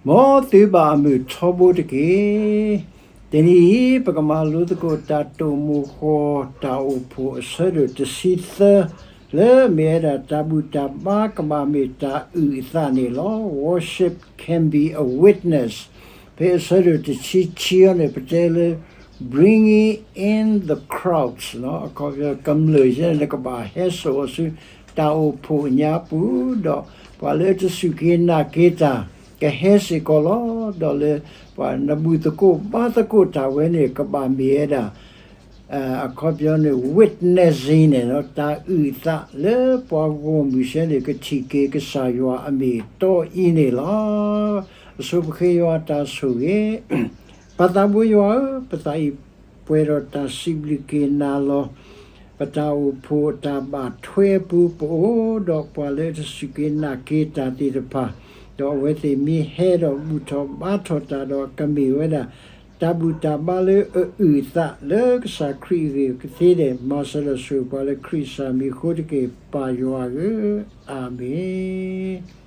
မ်သုဘၣ်အမုာ်ထီဘိတက့ၢ်. တနံၤအံၤ ပကမၤလိသကိးတၢ်တိာ်မိၢ်ဃီ တၢ်အိၣ်ဖှိၣ်အဆၢဒိၣ်တဆံသၢ လၢမ့ၢ်ဝဲဒၣ်တၢ်ဘူၣ်တၢ်ဘါကဘၣ်မ့ၢ်တၢ်အုၣ်အသးန့ၣ်လီၤ. Worship can be a witness. ဖဲအဆၢဒိၣ်တဆံခံအံၤန့ၣ် ပတဲလၢ bringing in the crowds အခီပညီ ကမျၢၢ်ယဲန့ၣ် ကဘၣ်ဟဲစိာ်အီၤဆူ တၢ်အိၣ်ဖှိၣ်အညါပူၤ, ဒီးပှၤလၢတစူၢ်က့ၤနာ်က့ၤတၢ် ကဟဲစ့ၢ်ကီးလီၤ. ဒီးလၢပှၤနဘူၣ်သကိးဘါသကိးတၢ်ဝဲန့ၣ် ကဘၣ်မ့ၢ်ဝဲဒၣ် အခီပညီန့ၣ် witnessing န့ၣ် တၢ်အုၣ်အသးလၢပှၤဂီၢ်မုၢ်စ့ၢ်န့ၣ် ကထံၣ်က့ၤကစၢ်ယွၤအမ့ၢ်အတီအံၤန့ၣ်လီၤ. အဆိပဃ့ယွၤတၢ်ဆိၣ်ဂ့ၤ ပၢ်သးဘိယွၤဧၢ, ပသးအံၤပှဲၤဒီးတၢ်စံးဘျုးက့ၤနၤလီၤ. ပတၢ်အိၣ်ဖှိၣ်အတၢ်ဘၣ်ထွဲအပူၤ ပအိၣ်ဒီးပှၤလၢတစူၢ်က့ၤနာ်က့ၤတၢ်သ့ၣ်တဖၣ်, ဒီးအဝဲသ့ၣ်မ့ၢ်ဟဲဒီးဘူၣ်ထီၣ်ဘါထီၣ်တၢ်ဒီး ကမ့ၢ်ဝဲဒၣ် တၢ်ဘူၣ်တၢ်ဘါလၢအအုၣ်အသးလၢကစၢ်ခရံာ်အဂ့ၢ်ကသ့ဒီး မၤစၢၤဒီးဆိၣ်ဂ့ၤပှၤလၢခရံာ်ကစၢ်မံၤအဃိတက့ၢ် ပၢ်ယွၤဧၢ, အၤမ့ၣ်.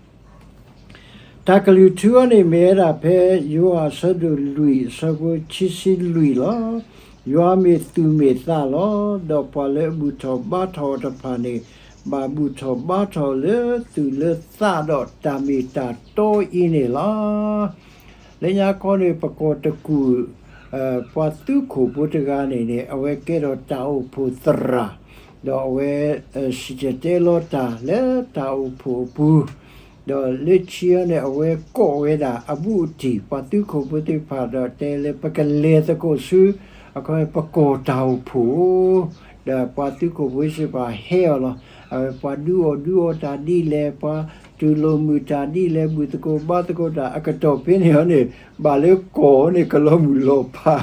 တၢ်ကလုၢ်ထူအံၤန့ၣ် မ့ၢ်ဝဲဒၣ်ဖဲယိၤဟၣ်အဆၢဒိၣ်လွံၢ် အဆၢဖိခံဆံလွံၢ်လီၤ. ယွၤမ့ၢ်သူၣ်မ့ၢ်သးလီၤ. ဒီးပှၤလၢအဘူၣ်ထီၣ်ဘါထီၣ်အီၤတဖၣ်န့ၣ် ဘၣ်ဘူၣ်ထီၣ်ဘါထီၣ်လၢသူၣ်လၢသးဒီးတၢ်မ့ၢ်တၢ်တီအံၤန့ၣ်လီၤ. လၢညါခီန့ၣ် ပကီၢ်တကူၣ် ပှၤသုးခိၣ်ဖိတဂၤန့ၣ်န့ၣ် အဝဲကဲထီၣ်တၢ်အိၣ်ဖှိၣ်သရၣ်, ဒီးအဝဲ စံၣ်တဲၤတဲလီၤတၢ်လၢတၢ်အိၣ်ဖှိၣ်အပူၤ, ဒီးလၢခံအံၤန့ၣ် အဝဲကိးဝဲဒၣ်အဘူးအတံၢ် ပှၤသုးခိၣ်ဖိသ့ၣ်တဖၣ်ဒီးတဲလၢ ပကလဲၤသကိးဆူ အခီပကီၢ်တၢ်အိၣ်ဖှိၣ် ဒီးပှၤသုးခိၣ်ဖိစ့ၢ်ကီးဟဲအီၤလီၤ. အဝဲပှၤဒုးအီၣ်ဒုးအီတၢ်ဒ်လဲၣ်, ပှၤတူၢ်လိာ်မုာ်တၢ်ဒ်လဲၣ်, ဘူၣ်သကိးဘါသကိးတၢ်အကတီၢ်ဖဲန့ၣ်အံၤန့ၣ် ဘၣ်လၢကီၢ်န့ၣ် ကလီၤမုၢ်လီၤဖး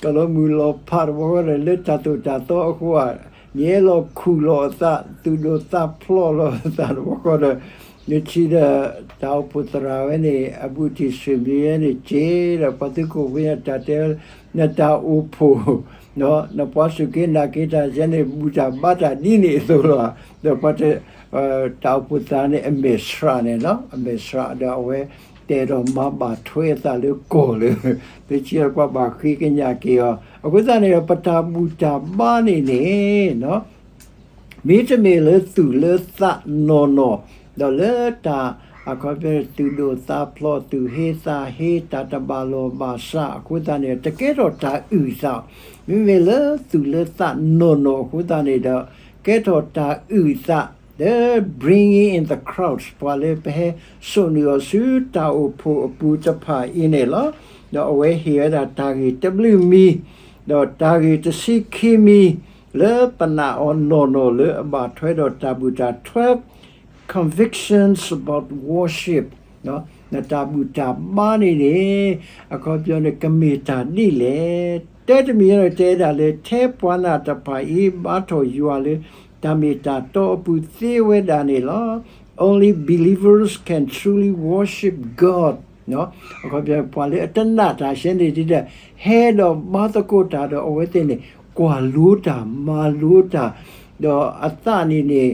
ကလီၤမုၢ်လီၤဖးတဘျီဃီဒီး လၢတၢ်သိၣ်တၢ်သီအဃိဧါ, နအဲၣ်လီၤခူၣ်လီၤအသး သူၣ်ဒိၣ်သးဖျိးလီၤအသးတဘျီဃီဒီး နထံၣ်ဒီး တၢ်အိၣ်ဖှိၣ်သရၣ်ဝဲန့ၣ် အဘူးတံၢ်ဆူၣ်မံၤဝဲန့ၣ် က့ၤဒီးပှၤသုးခိၣ်ဖိန့ၣ် တၢ်တဲ နတၢ်အိၣ်ဖှိၣ် နပှၤစူၢ်က့ၤနာ်က့ၤတၢ်ယဲန့ၣ် ဘူၣ်တၢ်ဘါတၢ်ဒ်န့ၣ်အသိးလီၤ. ဒီးပှၤတ တၢ်အိၣ်ဖှိၣ်သရၣ်န့ၣ် အမဲာ်ဆှးန့ၣ်လီၤ, အမဲာ်ဆှးဒီးအဝဲ တဲဒီးမၤဘၣ်ထွဲအသးလၢကီၢ်လၢ သုထံၣ်ပှၤဘၣ်ဃ့ကညးက့ၤအီၤ အဃိသတးန့ၣ်ဒီး ပတၢ်ဘူၣ်တၢ်ဘါန့ၣ်န့ၣ် မ့တမ့ၢ်လၢသူၣ်လၢသးနီၢ်နီၢ်, ဒီးလၢတၢ် အခီပညီ သူၣ်ဒိၣ်သးဖျိး သူၣ်ဟ့သးဟ့ တၢ်တဘၣ်လိာ်ဘၣ်စးအဃိသတးန့ၣ် တကဲထီၣ်တၢ်အုၣ်သး, မ့မ့ၢ်လၢသူၣ်လၢသးနီၢ်နီၢ်အဃိသတးန့ၣ်ဒီး ကဲထီၣ်တၢ်အုၣ်သး ဒီး bringing in the crowds ပှၤလၢပဟဲစိာ်န့ၢ်အီၤဆူတၢ်အိၣ်ဖှိၣ်အပူၤတဖၣ်အံၤန့ၣ်လီၤ. ဒီးအဝဲဟ့ၣ်ဝဲဒၣ်တၢ်ဂ့ၢ်တဘျုးမံၤ, ဒီးတၢ်ဂ့ၢ်တဆံခံမံၤ လၢပနာ်အီၤနီၢ်နီၢ်လၢအဘၣ်ထွဲဒီးတၢ်ဘူၣ်တၢ်ထွဲ convictions about worship နတၢ်ဘူၣ်တၢ်ဘါန့ၣ်န့ၣ် အခီပညီန့ၣ် ကမ့ၢ်တၢ်ဒ်လဲၣ်. တၢ်တမံၤန့ၣ် တဲဒၣ်လၢ ထဲပှၤနာ်တဖၣ်အံၤ ဘါထီၣ်ယွၤလၢ တၢ်မ့ၢ်တၢ်တီအပူၤသ့ဝဲဒၣ်န့ၣ်လီၤ. Only believers can truly worship God. အခီပညီ ပှၤလၢအတနာ်တၢ်စဲန့ၣ်ဒ်ဒီး ဟဲဒီးဘါသကိးတၢ်ဒီးအဝဲသ့ၣ်န့ၣ် ကွၢ်လိတၢ် မၤလိတၢ်, ဒီးအသးန့ၣ်န့ၣ်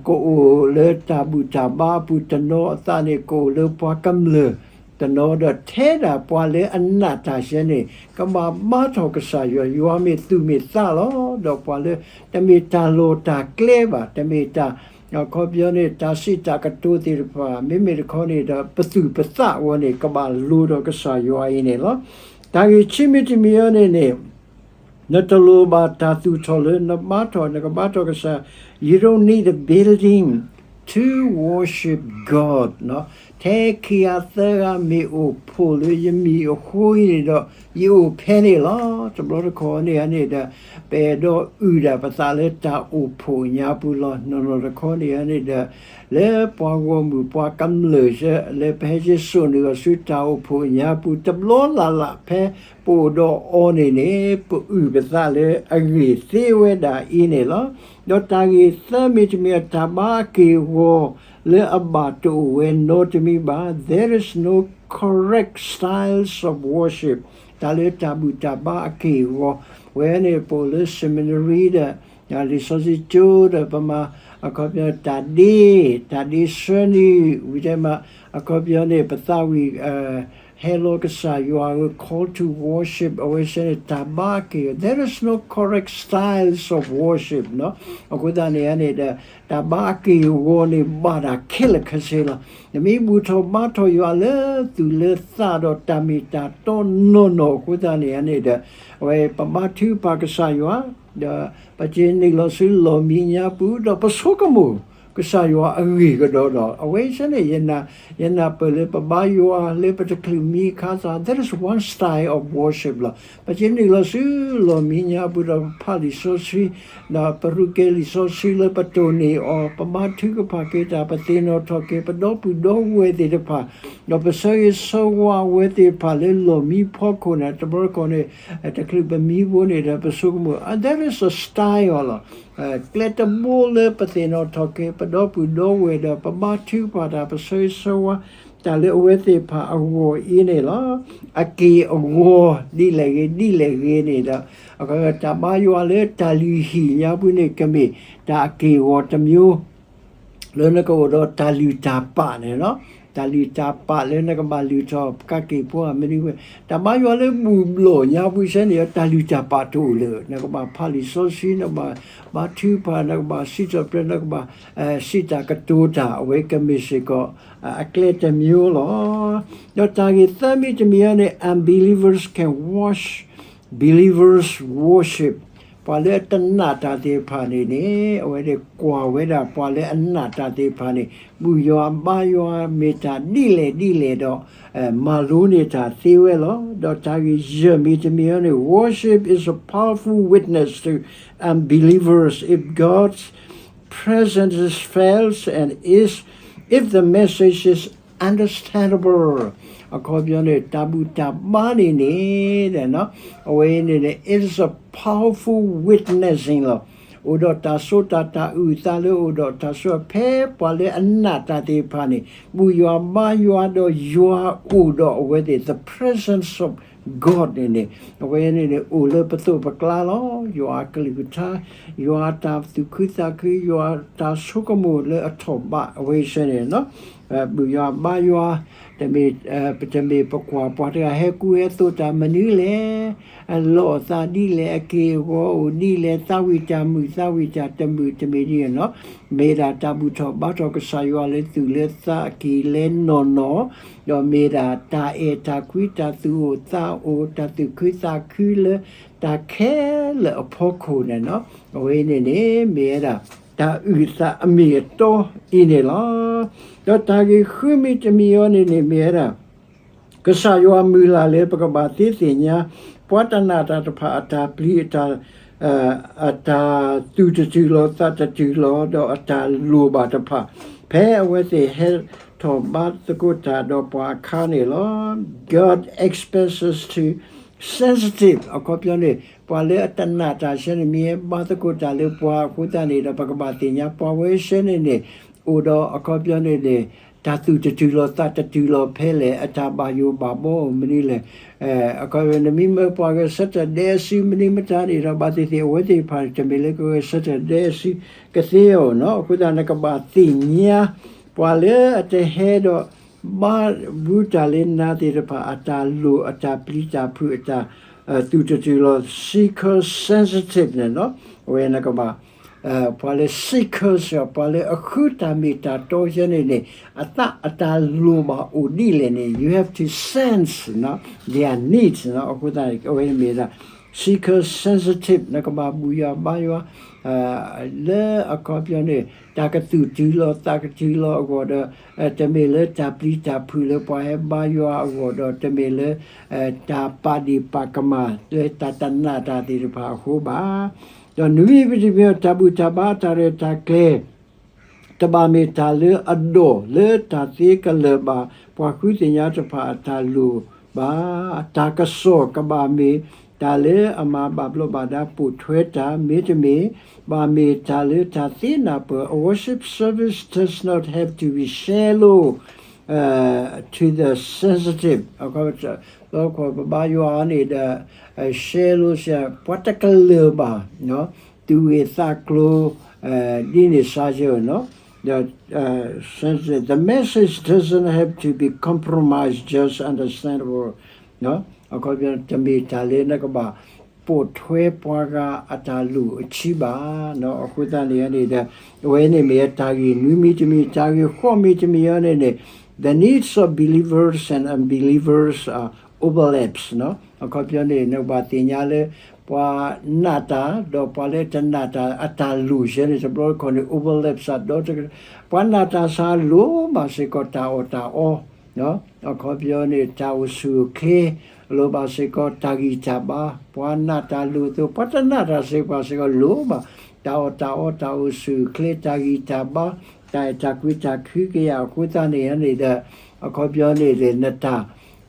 ကအိၣ်လၢတၢ်ဘူၣ်တၢ်ဘါအပူၤတနီၤ အသးန့ၣ်ကအိၣ်လၢပှၤကမျၢၢ်တနီၤ ဒီးထဲဒၣ်ပှၤလၢအနာ်တၢ်စဲန့ၣ် ကဘၣ်ဘါထီၣ်ကစၢ်ယွၤ, ယွၤမ့ၢ်သူၣ်မ့ၢ်သးလီၤ. ဒီးပှၤလၢတမ့ၢ်တၢ်လီၢ်တၢ်ကျဲဘၣ်, တမ့ၢ်တၢ် အခီပညီန့ၣ် တၢ်စံးတၢ်ကတိၤသ့ၣ်တဖၣ် မ့မ့ၢ်တခီန့ၣ်ဒီး ပသူၣ်ပသးဝဲန့ၣ် ကဘၣ်လိၤဒီးကစၢ်ယွၤအံၤန့ၣ်လီၤ. တၢ်ဂ့ၢ်ခံမံၤတမံၤအံၤန့ၣ်န့ၣ် နတလိၣ်ဘၣ်တၢ်သူၣ်ထီၣ်လၢနဘါထီၣ် နကဘါထီၣ်ကစၢ်, you don't need a building to worship God ထဲခံဂၤသၢဂၤမ့ၢ်အိၣ်ဖှိၣ်လၢယမံၤအဃိအံၤန့ၣ်ဒီး ယအိၣ်ဖဲန့ၣ်လီၤ. တဘျီတခီၣ်န့ၣ်န့ၣ်ဒီး ပအဲၣ်ဒိးအုၣ်ဒၣ်ပသးလၢတၢ်အိၣ်ဖှိၣ်ညါပူၤလီၤ. နီၢ်နီၢ်တခီန့ၣ်န့ၣ်ဒီး လၢပှၤဂီၢ်မုၢ်ပှၤကမျၢၢ် လၢပဟဲက့ၤစိာ်န့ၢ်အီၤဆူတၢ်အိၣ်ဖှိၣ်ညါပူၤ တဘျီလၢ်လၢ်ဖဲပအိၣ်ဒီးအီၤန့ၣ်န့ၣ် ပအုၣ်ပသးလၢအဂ့ၢ်သ့ဝဲဒၣ်အံၤန့ၣ်လီၤ. ဒီးတၢ်ဂ့ၢ်သၢမံၤတမံၤ တၢ်ဘါအက့ၢ်အဂီၤလၢအဘၣ်တအိၣ်ဝဲနီတမံၤဘၣ်, there is no correct styles of worship တၢ်လၢတၢ်ဘူၣ်တၢ်ဘါအက့ၢ်အဂီၤ ဝဲန့ၣ်ပအိၣ်လၢ seminary ဒီး လံာ်စီဆှံကၠိဒီး ပမၤ အခီပညီတၢ်ဒ့, တၢ်ဒ့ဆၢနံၤ, ဝံၤတဲမး, အခီပညီန့ၣ် ပသးဝံၣ် ဟဲလီၤကစၢ်ယွၤဧၢ, call to worship, အဝဲဆၢန့ၣ် တၢ်ဘါအက့ၢ်အဂီၤ, there is no correct styles of worship နီၤ. အဃိသတးန့ၣ်န့ၣ်ဒီး တၢ်ဘါအက့ၢ်အဂီၤန့ၣ် ဘၣ်တၢ်ခဲလၢာ်ခဲဆ့လီၤ. နမ့ၢ်ဘူၣ်ထီၣ်ဘါထီၣ်ယွၤလၢသူၣ်လၢသးဒီးတၢ်မ့ၢ်တၢ်တီနီၢ်နီၢ်အဃိသတးန့ၣ်န့ၣ်ဒီး အဝဲပဘါထုကဖၣ်ကစၢ်ယွၤ, ဒီးပက့ၤနုာ်လီၤဆူလီၢ်မံညါပူၤ, ဒီးပဆိကမိၣ်ကစၢ်ယွၤအဂ့ၢ်ကဒီးဒီး အဝဲဆၢန့ၣ် ယနၢ်ပၢၢ်လၢပဘါယွၤလၢပတချုးမံအခါသတး that is one style of worship လီၤ. ပက့ၤနုာ်လီၤဆူလီၢ်မံညါပူၤဒီးပဖးလံာ်စီဆှံ, ဒီးပရူးကဲလံာ်စီဆှံလၢပတိၢ်န့ၢ်အီၤ, ပဘါထုကဖၣ်က့ၤတၢ်, ပသ့ၣ်နီၣ်ထီၣ်က့ၤ ပဒီပုၢ်ဒီဝဲၢ်သ့ၣ်တဖၣ်, ဒီးပဆၢဂ့ၤဆၢဝါအဝဲသ့ၣ်တဖၣ်လၢလီၢ်မံဖီခိၣ်န့ၣ် တဘျီတခီၣ်န့ၣ် တချုးပမံဘိန့ၣ်ဒီး ပဆိကမိၣ် that is a style လီၤ. ကျဲတဘိလၢပသ့ၣ်နီၣ်ထီၣ်က့ၤ ပဒီပုၢ်ဒီဝဲၢ်ဒီး ပဘါထုကဖၣ်တၢ် ပဆၢဂ့ၤဆၢဝါတၢ်လၢအဝဲသ့ၣ်တဖၣ်အဂီၢ်အံၤန့ၣ်လီၤ. အက့ၢ်အဂီၤဒ်လဲၣ်ဂ့ၤ ဒ်လဲၣ်ဂ့ၤန့ၣ်ဒီး တၢ်ဘါယွၤလၢတၢ်လုၢ်ဟံၣ်ညါပူၤန့ၣ် ကမ့ၢ်တၢ်အက့ၢ်အဂီၤတမျိုး လၢနကအိၣ်ဒီးတၢ်လုၢ်တၢ်ပာ်န့ၣ်လီၤ. တၢ်လုၢ်တၢ်ပာ်လၢနကဘၣ်လုၢ်ထီၣ် ကးက့ၢ်ဖိမနုၤဝဲ, တၢ်ဘါယွၤလၢဘူၣ်ဘျီၣ်ညါပူၤဆၢန့ၣ် တၢ်လုၢ်တၢ်ပာ်တအိၣ်လၢၤ, နကဘၣ်ဖးလံာ်စီဆှံ, နကဘၣ်ဘါထုကဖၣ်, နကဘၣ်စံးထီၣ်ပတြၢၤ, နကဘၣ်စံးတၢ်ကတိၤတၢ်, အဝဲကမ့ၢ်စ့ၢ်ကီးအကျဲတမျိုးလီၤ. ဒီးတၢ်ဂ့ၢ်သၢမံၤတမံၤအံၤန့ၣ် unbelievers can wash believers' worship. ပှၤလၢအတနာ်တၢ်သ့ၣ်တဖၣ်န့ၣ်န့ၣ် အဝဲသ့ၣ်ကွၢ်ဝဲဒၣ်ပှၤလၢအနာ်တၢ်သ့ၣ်တဖၣ်န့ၣ် ဘူၣ်ယွၤဘါယွၤမ့ၢ်တၢ်ဒ်လဲၣ်ဒ်လဲၣ်ဒီး မၤလိန့ၢ်တၢ်သ့ဝဲလီၤ. ဒီးတၢ်ဂ့ၢ်ယဲၢ်မံၤတမံၤအံၤန့ၣ် worship is a powerful witness to unbelievers if God's presence fails and is if the message is understandable. အခီပညီန့ၣ် တၢ်ဘူၣ်တၢ်ဘါန့ၣ်န့ၣ် အဝဲန့ၣ်န့ၣ် it is a powerful witnessing လီၤ. အိၣ်ဒီးတၢ်စိတၢ် တၢ်အုၣ်အသးလၢအိၣ်ဒီးတၢ်စိ ဖဲပှၤလၢအနာ်တၢ်သ့ၣ်တဖၣ်န့ၣ် ဘူၣ်ယွၤဘါယွၤဒီးယွၤအိၣ်ဒီးအဝဲသ့ၣ် the presence of God န့ၣ်န့ၣ် အဝဲန့ၣ်န့ၣ် အိၣ်လၢပသိးပကျါလီၤ. ယွၤအကလုၢ်ကထါ, ယွၤအတၢ်သူၣ်ခုသးခု, ယွၤအတၢ်ဆိကမိၣ်လၢအထီၣ်ဘးအဝဲဆၢန့ၣ် ဘူၣ်ယွၤဘါယွၤ, တမ့ၢ်, တမ့ၢ်ပကွၢ်ပှၤတဂၤဟဲကူဟဲသိးတၢ်မနုၤလဲၣ်, အလီၢ်အသးဒ်လဲၣ်, အက့ၢ်အဂီၤအိၣ်ဒ်လဲၣ်, သးဝံၣ်တၢ်မုာ် သးဝံၣ်တၢ်တမုာ် တမ့ၢ်ဒ်န့ၣ်နီၤ. မ့ၢ်ဒၣ်တၢ်ဘူၣ်ထီၣ်ဘါထီၣ်ကစၢ်ယွၤလၢသူၣ်လၢသးအက့ၤလဲနီၢ်နီၢ်, ဒီးမ့ၢ်ဒၣ်တၢ်အဲၣ်တၢ်ကွံ တၢ်သူၣ်အိၣ်သးအိၣ် တၢ်သူၣ်ခုသးခုလၢတၢ်ခဲလၢာ်အဖီခိၣ်န့ၣ်နီၤ. အဝဲန့ၣ်န့ၣ် မ့ၢ်ဝဲဒၣ် တၢ်အုၣ်သးအမ့ၢ်အတီအံၤန့ၣ်လီၤ. ဒီးတၢ်ဂ့ၢ်ဃုမံၤတမံၤအံၤန့ၣ်န့ၣ် မ့ၢ်ဝဲဒၣ် ကစၢ်ယွၤမုၢ်လၢ်လၢပကဘၣ်သ့သ့ၣ်ညါ ပှၤတနာ်တၢ်တဖၣ်အတၢ်ပျံၤ အတၢ်, အတၢ်သူၣ်တတုၤလီၤသးတတုၤလီၤ ဒီးအတၢ်လိၣ်ဘၣ်တဖၣ် ဖဲအဝဲသ့ၣ်ဟဲထီၣ်ဘါသကိးတၢ်ဒီးပှၤအခါန့ၣ်လီၤ. God expects us to sensitive အခီပညီန့ၣ် ပှၤလၢအတနာ်တၢ်ဆၢန့ၣ် မ့ၢ်ဟဲဘါသကိးတၢ်လၢပှၤအဃိသတးန့ၣ်ဒီး ပကဘၣ်သ့ၣ်ညါ ပှၤဝဲဆၢန့ၣ်န့ၣ် အိၣ်ဒီးအခီပညီန့ၣ်န့ၣ် တၢ်သူၣ်တတုၤလီၤသးတတုၤလီၤဖဲလဲၣ်, အတၢ်ဘၣ်ယိၣ်ဘၣ်ဘီအိၣ်မနုၤလဲၣ်. အခီပညီ နမ့ၢ်မၢပှၤဂဲၤဆၢထၢၣ်ဒဲအစုမနုၤမတၤန့ၣ်ဒီး ဘၣ်သ့ၣ်သ့ၣ်အဝဲသ့ၣ်တဖၣ် တမ့ၢ်လၢကဂဲၤဆၢထၢၣ်ဒဲအစုကသ့အီၤနီၤ. အဃိသတး နကဘၣ်သ့ၣ်ညါ ပှၤလၢအတဟဲဒီး ဘါဘူးတၢ်လၢနၤသ့ၣ်တဖၣ် အတၢ်လိၣ် အတၢ်ပျံၤတၢ်ဖုး အတၢ်သူၣ်တတုၤလီၤ seeker sensitive န့ၣ်နီၤ. အဝဲနကဘၣ် ပှၤလၢ seeker စ့ၢ် ပှၤလၢအဃုတၢ်မ့ၢ်တၢ်တီယဲန့ၣ်န့ၣ် အသးအတၢ်လိၣ်ဘၣ်အိၣ်ဒ်လဲၣ်န့ၣ် you have to sense နီၤ their needs နီၤ. အဃိသတး အဝဲမ့ၢ်ဒၣ် seeker sensitive နကဘၣ်ဘူၣ်ယွၤဘါယွၤ လၢအခီပညီန့ၣ် တၢ်ကသူၣ်တုၤလီၤသးကတုၤလီၤအဂီၢ်ဒီး တမ့ၢ်လၢတၢ်ပျံၤတၢ်ဖုးလၢပှၤဟဲဘါယွၤအဂီၢ်ဒီး တမ့ၢ်လၢ တၢ်ပာ်ဒ့ၣ်ပာ်ကမၣ်လၢတၢ်တနာ်တၢ်သ့ၣ်တဖၣ်အဃိဘၣ်. ဒီးနွံမံၤတမံၤ တၢ်ဘူၣ်တၢ်ဘါတၢ်ရဲၣ်တၢ်ကျဲၤ တဘၣ်မ့ၢ်တၢ်လၢအဒိၣ်လၢတၢ်သ့ကလၢၤဘၣ် ပှၤဃုသ့ၣ်ညါတဖၣ်အတၢ်လိၣ်ဘၣ်. တၢ်ကစီၣ်ကဘၣ်မ့ၢ်တၢ်လၢအမၤဘၣ်ဘျီးဘၣ်ဒါပိာ်ထွဲတၢ် မ့တမ့ၢ် ဘၣ်မ့ၢ်တၢ်လၢတၢ်သ့နၢ်ပၢၢ် A worship service does not have to be shallow to the sensitive. လီခီပဘါယွၤန့ၣ်ဒီး shallow စ့ၢ် ပှၤတကလၢၤဘၣ် သူၣ်ဂ့ၤသးကျိၤ ဒ်န့ၣ်စါယဲၢ်နီၤ, the, uh, sensitive, the message doesn't have to be compromised, just understandable. အခီပညီ တမ့ၢ်တၢ်လၢနကဘၣ်ပိာ်ထွဲပှၤဂၤအတၢ်လိၣ်အဆံးဘၣ်. အဃိသတးန့ၣ်န့ၣ်ဒီး အဝဲန့ၣ်မ့ၢ်တၢ်ဂ့ၢ်နွံမံၤတမံၤ, တၢ်ဂ့ၢ်ဃိးမံၤတမံၤအံၤန့ၣ်န့ၣ် the needs of believers and unbelievers are overlaps. အခီပညီန့ၣ် နကဘၣ်သ့ၣ်ညါလၢ ပှၤနာ်တၢ် ဒီးပှၤလၢတနာ်တၢ်အတၢ်လိၣ်ယဲန့ၣ် တဘျီတခီၣ်န့ၣ် overlaps ဒီး ပှၤနာ်တၢ်စ့ၢ်လိၣ်ဘၣ်စ့ၢ်ကီးတၢ်အီၣ်တၢ်အီ, အခီပညီန့ၣ် တၢ်အိၣ်ဆူၣ်အိၣ်ချ့, လိၣ်ဘၣ်စ့ၢ်ကီးတၢ်ဂံၢ်တၢ်ဘါ, ပှၤနာ်တၢ်လိၣ်အသိး ပှၤတနာ်တၢ်စ့ၢ်ကီး ပှၤစ့ၢ်ကီးလိၣ်ဘၣ် တၢ်အီၣ်တၢ်အီ, တၢ်အိၣ်ဆူၣ်အိၣ်ချ့, တၢ်ဂံၢ်တၢ်ဘါ, တၢ်အဲၣ်တၢ်ကွံ တၢ်ကဟုကယာ် အဃိသတးန့ၣ်န့ၣ်ဒီး အခီပညီန့ၣ်ဒီး နတၢ်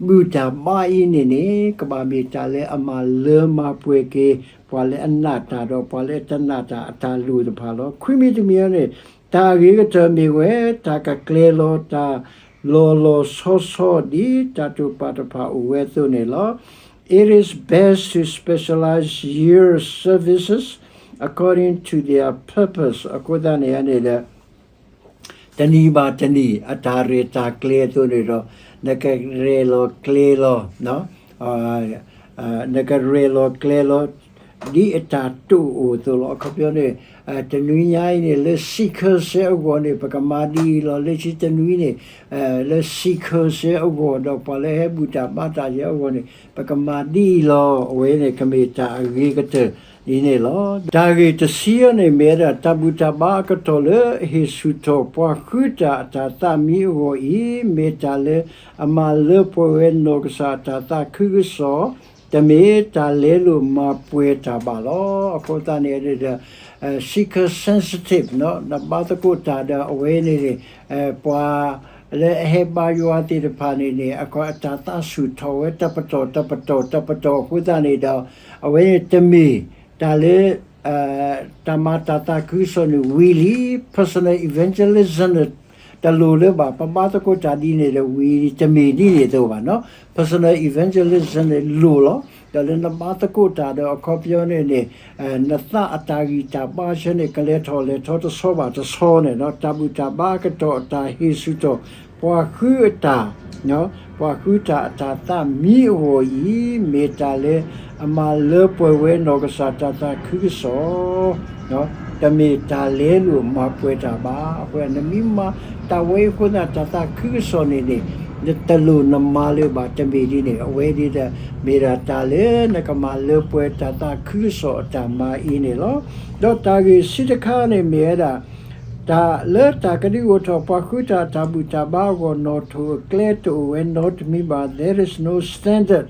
ဘူၣ်တၢ်ဘါအံၤန့ၣ်န့ၣ် ကဘၣ်မ့ၢ်တၢ်လၢအမၤလၢမၤပှဲၤက့ၤ ပှၤလၢအနာ်တၢ်ဒီး ပှၤလၢအတနာ်တၢ်အတၢ်လိၣ်တဖၣ်လီၤ. ခွံမံၤတမံၤအံၤန့ၣ် တၢ်အဂ့ၤကတၢၢ်မ့ၢ်ဝဲ တၢ်ကကျဲၤလီၤတၢ်လီၤလီၤဆီဆီ ဒ်တၢ်တိာ်ပာ်တဖၣ်အိၣ်ဝဲအသိးန့ၣ်လီၤ. It is best to specialize your services according to their purpose. အဃိသတးန့ၣ်န့ၣ်ဒီး တနံၤဘၣ်တနံၤ အတၢ်ရဲၣ်တၢ်ကျဲၤအသိးန့ၣ်ဒီး နကရဲၣ်လီၤကျဲၤလီၤ နကရဲၣ်လီၤကျဲၤလီၤ ဒ်အတၢ်တိာ်အိၣ်အသိးလီၤ. အခီပညီန့ၣ် တနွံညါအံၤန့ၣ် လၢ seeker စဲအဂီၢ်န့ၣ် ပကမၤဒ်အံၤလီၤ. လၢခံတနွံန့ၣ် လၢ seeker စဲအဂီၢ်ဒီး ပှၤလၢဟဲဘူၣ်တၢ်ဘါတၢ်ယဲအဂီၢ်န့ၣ် ပကမၤဒ်အံၤလီၤ. အဝဲန့ၣ်ကမ့ၢ်တၢ်အဂ့ၤကတၢၢ်အံၤန့ၣ်လီၤ. တၢ်ဂ့ၢ်တဆံအံၤန့ၣ်မ့ၢ်ဝဲဒၣ် တၢ်ဘူၣ်တၢ်ဘါအကတီၢ်လၢအဟ့ၣ်ဆူၣ်ထီၣ်ပှၤဃုတၢ်အတၢ်သးမံအဂီၢ်အံၤ မ့ၢ်တၢ်လၢအမၤလၢပှဲၤဝဲနီၢ်ကစၢ်အတၢ်သးခုကစီၣ်, တမ့ၢ်တၢ်လဲလိာ်မၤပှဲၤတၢ်ဘၣ်လီၤ. အဃိသတးန့ၣ်ဒီး seeker sensitive နဘါသကိးတၢ်ဒီးအဝဲန့ၣ်န့ၣ် ပှၤလၢအဟဲဘါယွၤသ့ၣ်တဖၣ်န့ၣ်န့ၣ် အတၢ်သးဆူၣ်ထီၣ်ဝဲတပတီၢ်တပတီၢ်တပတီၢ် အဃိသတးန့ၣ်ဒီး အဝဲန့ၣ်တမ့ၢ်တၢ်လၢ တၢ်မၤတၢ်သးခုကစီၣ်န့ၣ်ဝံၤလံ personal evangelism န့ၣ် တလိၣ်လၢၤဘၣ်. ပဘါသကိးတၢ်ဒ်န့ၣ်ဒီးဝံၤလံ တမ့ၢ်ဒ်န့ၣ်အသိးဘၣ်နီၤ. personal evangelism န့ၣ်လိၣ်လီၤ. ဒီးလၢနဘါသကိးတၢ်ဒီးအခီပညီန့ၣ်န့ၣ် နသးအတၢ်ဂံၢ်တၢ်ဘါဆၢန့ၣ် ကလဲၤထီၣ်လဲၤထီတဆီဘၣ်တဆီန့ၣ်ဒီး တၢ်ဘူၣ်တၢ်ဘါအကတီၢ်အတၢ်ဟ့ၣ်ဆူၣ်ထီၣ် ပှၤဃုအတၢ် ပှၤဃုတၢ်အတၢ်သးမံအဂီၢ်အံၤ မ့ၢ်တၢ်လၢအမၤလၢပှဲၤဝဲနီၢ်ကစၢ်တၢ်သးခုကစီၣ်, တမ့ၢ်တၢ်လဲလိာ်မၤပှဲၤတၢ်ဘၣ်. အဃိနမ့ၢ်မၤတၢ်ဝဲအံၤအဃိသတး တၢ်သးခုကစီၣ်န့ၣ်န့ၣ် နတလိၣ်နမၤလၢၤဘၣ် တမ့ၢ်ဒ်န့ၣ်. အဝဲဒ်ဒီး မ့ၢ်ဒၣ်တၢ်လၢနကမၤလၢပှဲၤတၢ်သးခုကစီၣ်အတၢ်မၤအံၤန့ၣ်လီၤ. ဒီးတၢ်ဂ့ၢ်ဆံတခါန့ၣ်မ့ၢ်ဝဲဒၣ် တၢ်လၢတၢ်ကဒုးအိၣ်ထီၣ်ပှၤဃုတၢ်အတၢ်ဘူၣ်တၢ်ဘါအဂီၢ် နီၣ်ထိၣ်အကျဲတအိၣ်ဝဲနီတမံၤဘၣ်. There is no standard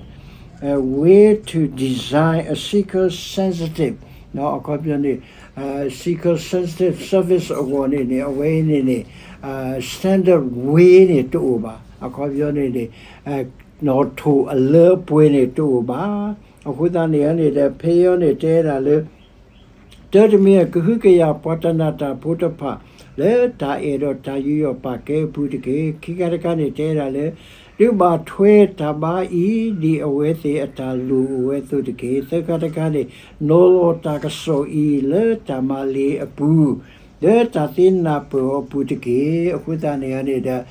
way to design a seeker sensitive အခီပညီန့ၣ် seeker sensitive service အဂီၢ်န့ၣ်န့ၣ် အဝဲအံၤန့ၣ်န့ၣ် standard way န့ၣ် တအိၣ်ဘၣ်. အခီပညီန့ၣ်န့ၣ် နီၣ်ထိၣ်အလၢအပှဲၤန့ၣ်တအိၣ်ဘၣ်. အဃိသတးန့ၣ်န့ၣ်ဒီး ဖဲအံၤန့ၣ် တဲဒၣ်လၢ တၢ်တမံၤ ကဟုကယာ်ပှၤတနာ်တၢ်ဖိတဖၣ် လၢတၢ်အဲၣ်ဒီးတၢ်ယူးယီၣ်ပာ်ကဲအပူၤတက့ၢ်. ခံခါတခါန့ၣ် တဲဒၣ်လၢ ဒုးဘၣ်ထွဲတၢ်ဘါအံၤ ဒ်အဝဲသ့ၣ်အတၢ်လိၣ်အိၣ်ဝဲအသိးတက့ၢ်. သၢခါတခါန့ၣ် နီၤလီၤတၢ်ကစီၣ်အံၤ လၢတၢ်မၤလ့ၤအပူၤ လၢတၢ်သ့နၢ်ပၢၢ်အီၤအပူၤတက့ၢ်. အဃိသတးန့ၣ်န့ၣ်ဒီး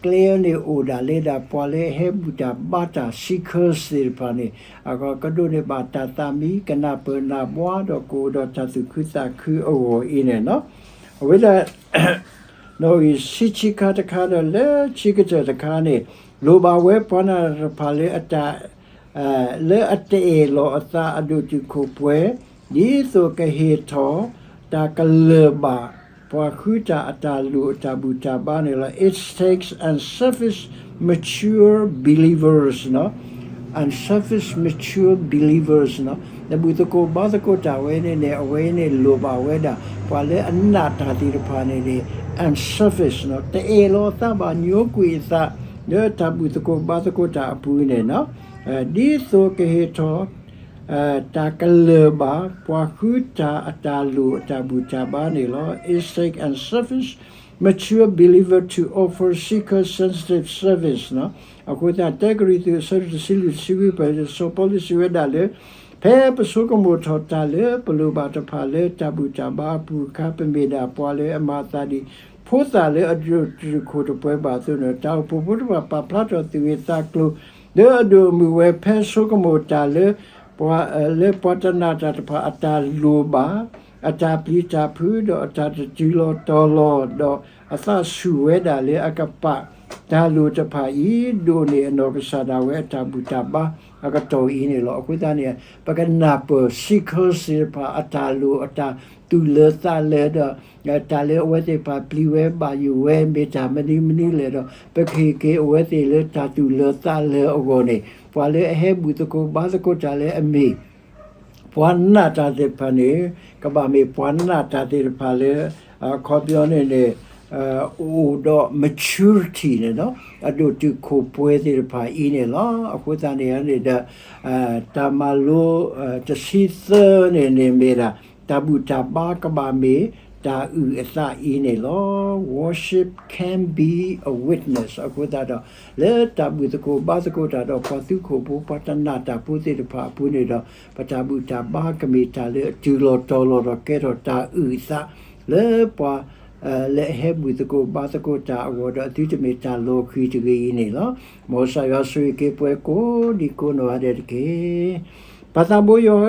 ကျဲန့ၣ်အိၣ်ဒၣ်လၢဒၣ်ပှၤလၢအဟဲဘူၣ်တၢ်ဘါတၢ် seekers သ့ၣ်တဖၣ်န့ၣ် အကဒိးန့ၢ်ဘၣ်တၢ်သးမံ ကနၢ်ပၢၢ်နၢ်ဘှါ ဒီးကအိၣ်ဒီးတၢ်သူၣ်ခုသးခုအဂီၢ်အံၤန့ၣ်လီၤ. အဝဲဒၣ် နီၣ်ဂံၢ်ဆံခံခါတခါဒီး လၢခံကတၢၢ်တခါန့ၣ် လိၣ်ဘၣ်ဝဲပှၤနာ်တၢ်တဖၣ်လၢအတၢ် လၢအတအဲၣ်လီၤအသးအဒိၣ်တုာ်ခိၣ်ပှဲၤ ဒ်သိးကဟ့ၣ်ထီၣ် တၢ်ကလၢၢ်ဘၣ် ပှၤဃုတၢ်အတၢ်လိၣ်အတၢ်ဘူၣ်တၢ်ဘါန့ၣ်လီၤ. It takes unselfish mature believers နီၤ unselfish mature believers နီၤ နဘူၣ်သကိးဘါသကိးတၢ်ဝဲန့ၣ်န့ၣ် အဝဲန့ၣ်လိၣ်ဘၣ်ဝဲဒၣ် ပှၤလၢအနာ်တၢ်သ့ၣ်တဖၣ်န့ၣ်န့ၣ် unselfish နီၤ တအဲၣ်လီၤအသးဘၣ် ညိကွံာ်အသး လၢတၢ်ဘူၣ်သကိးဘါသကိးတၢ်အပူၤန့ၣ်နီၤ ဒ်သိးကဟ့ၣ်ထီၣ် တၢ်ကလၢၢ်ဘၣ် ပှၤဃုတၢ်အတၢ်လိၣ်အတၢ်ဘူၣ်တၢ်ဘါန့ၣ်လီၤ. It takes unselfish mature believer to offer seeker sensitive service နီၤ အဃိသတး တၢကရံၣ်သူး အဆၢဒိၣ်တဆံလွံၢ် တဆံခွံ ပှဲၤ စီၤပီလူးစံးဝဲဒၣ်လၢ ဖဲပဆိကမိၣ်ထီၣ်တၢ်လၢပလိၣ်ဘၣ်တဖၣ်လၢတၢ်ဘူၣ်တၢ်ဘါအပူၤအခါ ပမ့ၢ်ဒၣ်ပှၤလၢအမၤအသးဒ် ဖိသၣ်လၢအဒိၣ်တုာ်ခိၣ်တပှဲၤဘၣ်အသိးန့ၣ်, တၢ်အိၣ်ဖှိၣ်ဖိတဖၣ်ပာ်ဖျါထီၣ်သူၣ်ဂ့ၤသးကျိၤ လၢအဒိၣ်အမုၢ်ဝဲ ဖဲဆိကမိၣ်တၢ်လၢ ပှၤ လၢပှၤတနာ်တၢ်တဖၣ်အတၢ်လိၣ်ဘၣ်, အတၢ်ပျံၤတၢ်ဖုး ဒီးအတၢ်တတုၤလီၤတီၤလီၤ, ဒီးအသးဆူၣ်ဝဲဒၣ်လၢအကပာ်တၢ်လိၣ်တဖၣ်အံၤ ဒိးန့ၢ်အနီၢ်ကစၢ်ဒၣ်ဝဲအတၢ်ဘူၣ်တၢ်ဘါအကတီၢ်အံၤန့ၣ်လီၤ. အဃိသတးန့ၣ် ပကနၢ်ပၢၢ် seekers သ့ၣ်တဖၣ်အတၢ်လိၣ် အတၢ်သူၣ်လၢာ်သးလၢာ်ဒီး တၢ်လၢအဝဲသ့ၣ်တဖၣ်ပျံၤဝဲဘၣ်ယိၣ်ဝဲ မ့ၢ်တၢ်မနုၤမနုၤလဲၣ်ဒီး ပကဟ့ၣ်က့ၤအဝဲသ့ၣ်လၢတၢ်သူၣ်လၢာ်သးလၢာ်အဂီၢ်န့ၣ်, ပှၤလၢအဟဲဘူၣ်သကိးဘါသကိးတၢ်လၢအမ့ၢ် ပှၤနာ်တၢ်သ့ၣ်တဖၣ်န့ၣ် ကဘၣ်မ့ၢ်ပှၤနာ်တၢ်သ့ၣ်တဖၣ်လၢ အခီပညီန့ၣ်န့ၣ် အိၣ်ဒီး maturity န့ၣ်လီၤ. အဒိၣ်တုာ်ခိၣ်ပှဲၤသ့ၣ်တဖၣ်အံၤန့ၣ်လီၤ. အဃိသတးန့ၣ်န့ၣ်ဒီး တၢ်မၤလိ တဆံသၢန့ၣ်န့ၣ်မ့ၢ်ဒၣ် တၢ်ဘူၣ်တၢ်ဘါကဘၣ်မ့ၢ်တၢ်အုၣ်အသးအံၤန့ၣ်လီၤ. Worship can be a witness. အဃိသတးဒီး လၢတၢ်ဘူၣ်သကိးဘါသကိးတၢ်ဒီး ပှၤသူခိၣ်ဖိ ပှၤတနာ်တၢ်ဖိသ့ၣ်တဖၣ်အပူၤန့ၣ်ဒီး ပတၢ်ဘူၣ်တၢ်ဘါကမ့ၢ်တၢ်လၢအတုၤလီၤတီၤလီၤဒီး ကဲထီၣ်တၢ်အုၣ်အသး လၢပှၤ လၢအဟဲဘူၣ်သကိးဘါသကိးတၢ်အဂီၢ်ဒီး အသုတမ့ၢ်တၢ်လီၤဃံၤတဂ့ၤအံၤန့ၣ်လီၤ. မ်ကစၢ်ယွၤဆိၣ်ဂ့ၤက့ၤပှၤကိးဒံကိးနီၢ်ဂၤဒဲးတက့ၢ်. ပၢ်သးဘိယွၤဧၢ,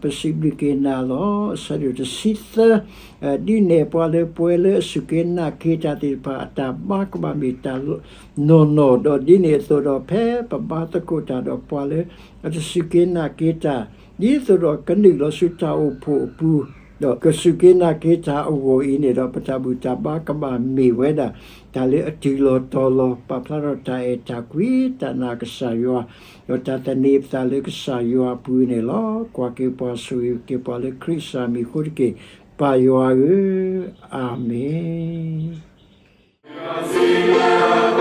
ပစံးဘျုးက့ၤနၤလီၤ. အဆၢဒိၣ်တဆံသၢ ဒုးနဲၣ်ပှၤလၢပှၤလၢအစူၢ်က့ၤနာ်က့ၤတၢ်သ့ၣ်တဖၣ် အတၢ်ဘါကဘၣ်မ့ၢ်တၢ်နီၢ်နီၢ်ဒီး ဒ်န့ၣ်အသိးဒီး ဖဲပဘါသကိးတၢ်ဒီးပှၤလၢအတစူၢ်က့ၤနာ်က့ၤတၢ် ဒ်သိးဒီးကနုာ်လီၤဆူတၢ်အိၣ်ဖှိၣ်အပူၤ ဒီးကစူၢ်က့ၤနာ်က့ၤတၢ်အဂီၢ်အံၤန့ၣ်ဒီး ပတၢ်ဘူၣ်တၢ်ဘါကဘၣ်မ့ၢ်ဝဲဒၣ် တၢ်လၢအတုၤလီၤတီၤလီၤ ပာ်ဖျါထီၣ်တၢ်အဲၣ်တၢ်ကွံ တၢ်နာ်ကစၢ်ယွၤ ဒီးတၢ်သန့ၤပသးလၢကစၢ်ယွၤအပူၤန့ၣ်လီၤ. ကွၢ်က့ၤပှၤဆိၣ်ဂ့ၤက့ၤပှၤလၢခရံာ်စၢ်မံၤအဃိတက့ၢ်. ပၢ်ယွၤဧၢ, အၤမ့ၣ်.